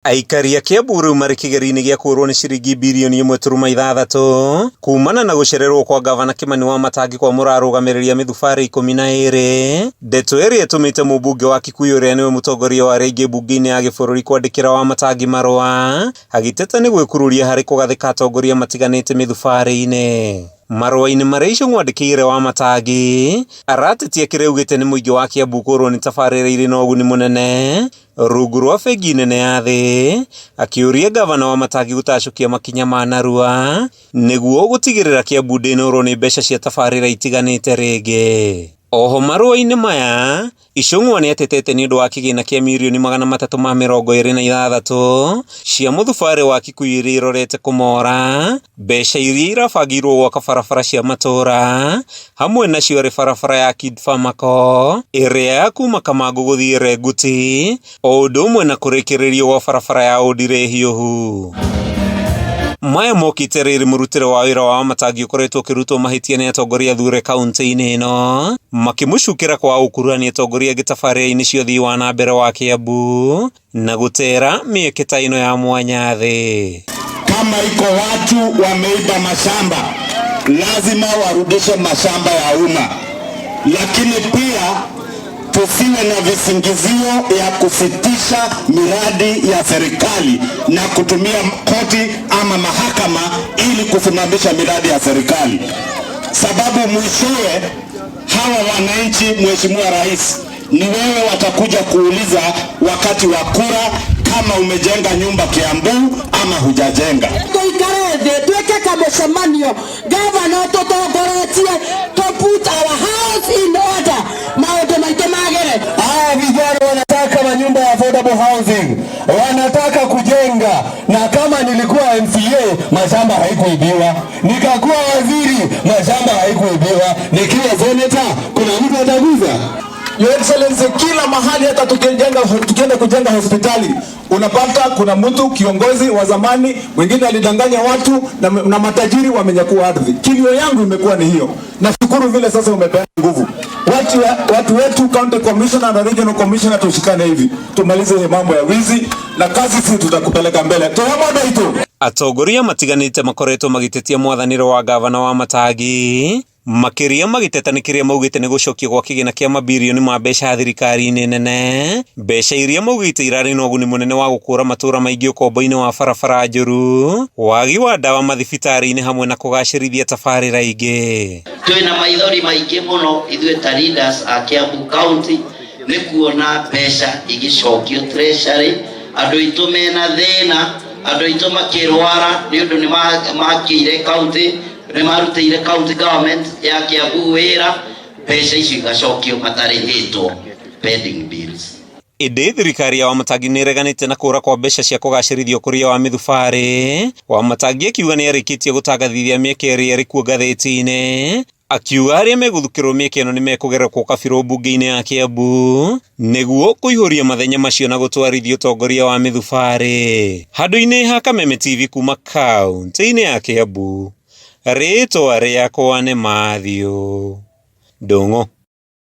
Aikari a Kiambu rĩu marĩ kĩgerio-inĩ gĩa kũũrwo nĩ ciringi birioni 1.6 kumana na gũcererwo kwa ngavana Kimani Wamatangi kwamũra arũgamĩrĩri a mĩthubarĩ 12, ndeto ĩrĩa ĩtũmĩte mũmbunge wa Kikuyu ũrĩa nĩwe mũtongoria wa arĩa aingĩ mbunge-inĩ ya gĩbũrũri kwandĩkĩra Wamatangi marũa agĩteta nĩ gwĩkururia harĩ kũgathĩka atongoria matiganĩte mĩthubarĩ-inĩ. Marũa-inĩ marĩa Ichung'wa andĩkĩire Wamatangi, aratetia kĩrĩa augĩte nĩ mũingĩ wa Kiambu kũũrwo nĩ tabarĩra irĩ na ũguni mũnene rungu rwa bengi nene ya thĩ, akĩũria ngavana Wamatangi gũtacũkia makinya ma narua nĩguo gũtigĩrĩra Kiambu ndĩnorwo nĩ mbeca cia tabarĩra itiganĩte rĩngĩ. Oho marũa-inĩ maya, Ichung'wa nĩ atetete nĩ ũndũ wa kĩgĩna kĩa mirioni 326 cia mũthubarĩ wa Kikuyu iria irorete kũmora, mbeca iria irabangĩirwo gwaka barabara cia matũũra, hamwe nacio arĩ barabara ya Kid Farmaco ĩrĩa ya kuma Kamangũ gũthiĩ Renguti, o ũndũ ũmwe na kũrĩkĩrĩrio gwa barabara ya Ũndirĩ Hiũhu. Maya mokĩte rĩrĩ mũrutĩre wa wĩra wa Wamatangi ũkoretwo ũkĩrutwo mahĩtia nĩ atongoria athure kaunti-inĩ ĩno, makĩmũcukĩra kwaga gũkuruhania atongoria angĩ tabarĩra-inĩ cia ũthii wa na mbere wa Kiambu na gũtera mĩeke ta ĩno ya mwanya thĩ. Kama iko watu wameiba mashamba, lazima warudishe mashamba ya umma, lakini pia tusiwe na visingizio ya kusitisha miradi ya serikali na kutumia koti ama mahakama ili kusimamisha miradi ya serikali, sababu mwishowe hawa wananchi, Mheshimiwa Rais, ni wewe watakuja kuuliza wakati wa kura kama umejenga nyumba Kiambu ama hujajenga. Tuikare thĩ twĩke kamũcemanio gavana tũtongoretie to put our house in order maũndũ maitũ magĩre. Hawa vijana wanataka manyumba ya affordable housing, wanataka kujenga, na kama nilikuwa MCA mashamba haikuibiwa, nikakuwa waziri mashamba haikuibiwa, nikiwa senator kuna mtu ataguza? Your Excellency, kila mahali hata tukijenga tukienda kujenga hospitali unapata kuna mtu kiongozi wa zamani mwingine alidanganya watu na matajiri wamenyakua ardhi. Kilio yangu imekuwa ni hiyo. Nashukuru vile sasa umepeana nguvu watu wetu, county commissioner na regional commissioner, tushikane hivi tumalize hii mambo ya wizi na kazi, sisi tutakupeleka mbele. Tuhamoda itu. Atongoria matiganĩte makoretwo magĩtetia mwathanĩre wa ngavana Wamatangi makĩria magĩteta nĩ kĩrĩa maugĩte nĩ gũcokio gwa kĩgĩna kĩa mabirioni ma mbeca thirikari-inĩ nene, mbeca iria maugĩte irarĩ na ũguni mũnene wa gũkũra matũũra maingĩ ũkombo-inĩ wa barabara njũru, wagi wa ndawa mathibitarĩ-inĩ hamwe na kũgacĩrithia tabarĩra ingĩ. Twĩna maithori maingĩ mũno ithuĩ ta leaders a Kiambu County nĩ kuona mbeca igĩcokio treasury, andũ aitũ mena thĩna, andũ aitũ makĩrwara nĩ ũndũ nĩ makĩire county, nĩ marutĩire county government ya Kiambu wĩra, mbeca icio igacokio matarĩhĩtwo pending bills. Ĩndĩ thirikari ya Wamatangi nĩ ĩreganĩte na kũra kwa mbeca cia kũgacĩrithia ũkũria wa mĩthubarĩ. Wamatangi akiuga nĩ arĩkĩtie gũtangathithia mĩeke ĩrĩa ĩrĩ kuo ngathĩti-inĩ, akiuga arĩa megũthukĩrwo mĩeke ĩno nĩ mekũgerekwo kabirũ mbunge-inĩ ya Kiambu nĩguo kũihũria mathenya macio na gũtwarithia ũtongoria wa mĩthubarĩ. Handũ-inĩ ha Kameme TV kuma kaunti-inĩ ya Kiambu, rĩtwa rĩakwa nĩ Matthew Ndung'u.